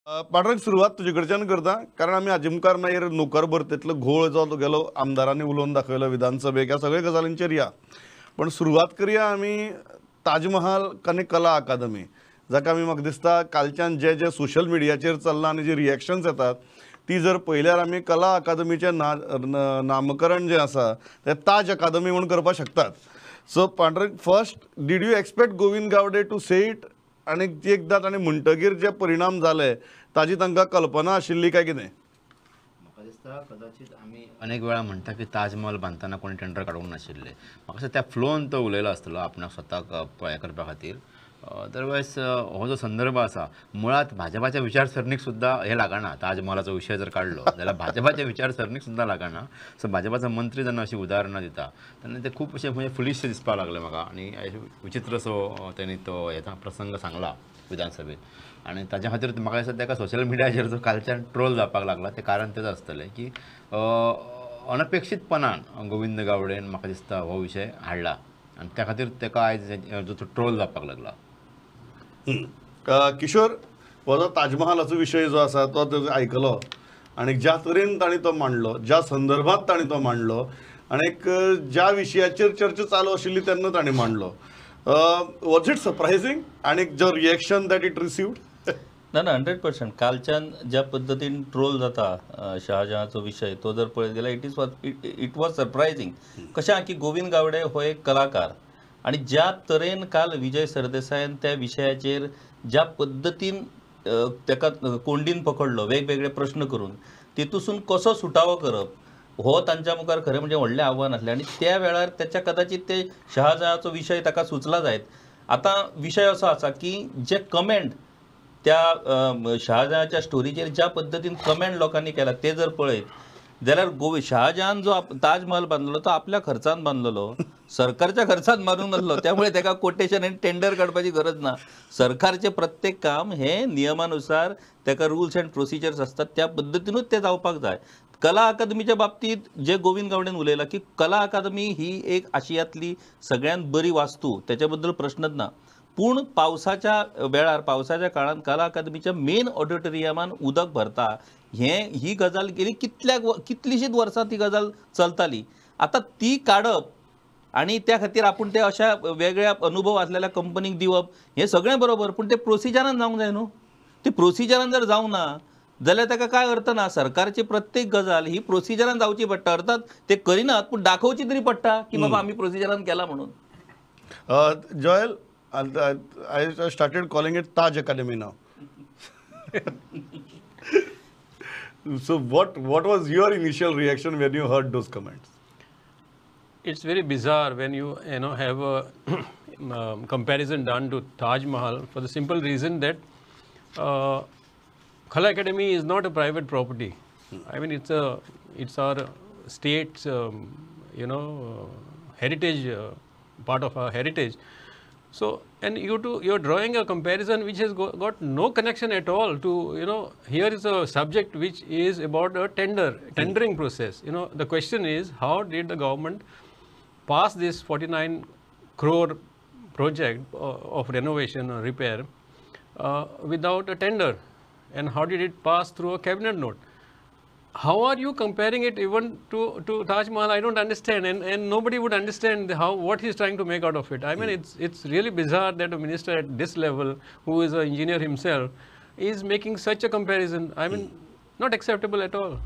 पांडुरंग, सुरवात तुजे कडच्यान करता, कारण आमी हाजे मुखार मागीर नोकर भरतेंतलो घोळ जो गेलो आमदारांनी उलोवन दाखयलो विधानसभेक, ह्या सगळ्या गजालींचेर या. पण सुरवात करया आमी ताजमहाल आनी कला अकादमी, जाका आमी म्हाका दिसता कालच्यान जे जे सोशल मिडियाचेर चल्लां आनी जे रिएक्शन्स येतात ती जर पळयल्यार आमी कला अकादमीचें नामकरण जें आसा तें ताज अकादमी म्हूण करपाक शकतात. So Pandurang, first did you expect Govind Gawde to say it, आनी एकदां ताणें म्हणटगीर जे परिणाम जाले ताजी तांकां कल्पना आशिल्ली काय कितें? म्हाका दिसता कदाचित आमी अनेक वेळा म्हणटा की ताजमहल बांदतना कोणी टेंडर काडूंक नाशिल्लें. म्हाका दिसता त्या फ्लोन तो उलयलो आसतलो आपणाक स्वताक हें करपा खातीर. अदरवायज हो जो संदर्भ आसा मुळांत भाजपाच्या विचारसरणीक सुद्दां हें लागना. ताजमहालाचो विशय जर काडलो जाल्यार भाजपाच्या विचारसरणीक सुद्दां लागना. सो भाजपाचो मंत्री जेन्ना अशीं उदाहरणां दिता तेन्ना ते खूब अशें म्हणजे फुलिश दिसपाक लागलें म्हाका, आनी विचित्रसो तेणी तो हेचा प्रसंग सांगला विधानसभेत. आनी ताच्या खातीर म्हाका दिसता ताका सोशल मिडियाचेर जो कालच्यान ट्रोल जावपाक लागला तें कारण तेंच आसतलें की अनपेक्षीतपणान गोविंद गावडेन म्हाका दिसता हो विशय हाडला आनी त्या खातीर ताका आयज जो ट्रोल जावपाक लागला. किशोर, हो जो ताजमहालाचो विशय जो आसा तो आयकलो आनी ज्या तरेन ताणें तो मांडलो, ज्या संदर्भात ताणें तो मांडलो आनी ज्या विशयाचेर चर्चा चालू आशिल्ली तेन्ना ताणें मांडलो, वॉज it surprising आनी जो रिएक्शन that it received? ना ना, 100%. कालच्यान ज्या पद्दतीन ट्रोल जाता शहाजहाचो विशय तो जर पळयत जाल्यार it was surprising. कशें की गोविंद गावडे हो एक कलाकार आनी ज्या तरेन काल विजय सरदेसायान त्या विशयाचेर ज्या पद्दतीन ताका कोंडीन पकडलो वेगवेगळे प्रश्न करून, तितूसून कसो सुटावो करप हो तांच्या मुखार खरें म्हणजे व्हडलें आव्हान आसलें. आनी त्या वेळार त्याच्या कदाचित ते शहाजहाचो विशय ताका सुचला जायत. आतां विशय असो आसा की जे कमेंट त्या शहाजहाच्या स्टोरीचेर ज्या पद्दतीन कमेंट लोकांनी केला ते जर पळयत जाल्यार शहाजहान जो ताजमहल बांदलो तो आपल्या खर्चान बांदलेलो, सरकारच्या खर्चान बांदूंक नासलो, त्यामुळे ताका कोटेशन आनी टेंडर काडपाची गरज ना. सरकारचें प्रत्येक काम हें नियमानुसार ताका रुल्स अँड प्रोसिजर्स आसतात त्या पद्दतीनूच तें जावपाक जाय. कला अकादमीच्या बाबतींत जे गोविंद गावडेन उलयलां की कला अकादमी ही एक आशियांतली सगळ्यांत बरी वास्तू, त्याच्या बद्दल प्रश्नच ना. पूण पावसाच्या वेळार, पावसाच्या काळान कला अकादमीच्या मेन ऑडिटोरियमान उदक भरता हें ही गजाल गेली कितलीशीच वर्सां ती गजाल चलताली. आतां ती काडप आनी त्या खातीर आपूण ते अशा वेगळ्या अनुभव आसलेल्या कंपनीक दिवप हें सगळें बरोबर, पूण तें प्रोसिजरान जावंक जाय न्हू. ती प्रोसिजरान जर जावंक ना जाल्यार ताका कांय अर्थ ना. सरकारची प्रत्येक गजाल ही प्रोसिजरान जावची पडटा. अर्थात ते करिनात पूण दाखोवची तरी पडटा की बाबा आमी प्रोसिजरान केला म्हणून. Joel, I started calling it Taj Academy now. So what was your initial reaction when you heard those comments? It's very bizarre when you know have a comparison done to Taj Mahal, for the simple reason that Kala Academy is not a private property. I mean, it's our state's heritage, part of our heritage. So, and you're drawing a comparison which has got no connection at all to, here is a subject which is about a tendering process. You know, the question is, how did the government pass this 49 crore project of renovation or repair without a tender? And how did it pass through a cabinet note? How are you comparing it even to Taj Mahal? I don't understand, and nobody would understand what he's trying to make out of it. I mean, it's really bizarre that a minister at this level, who is an engineer himself, is making such a comparison. I mean, not acceptable at all.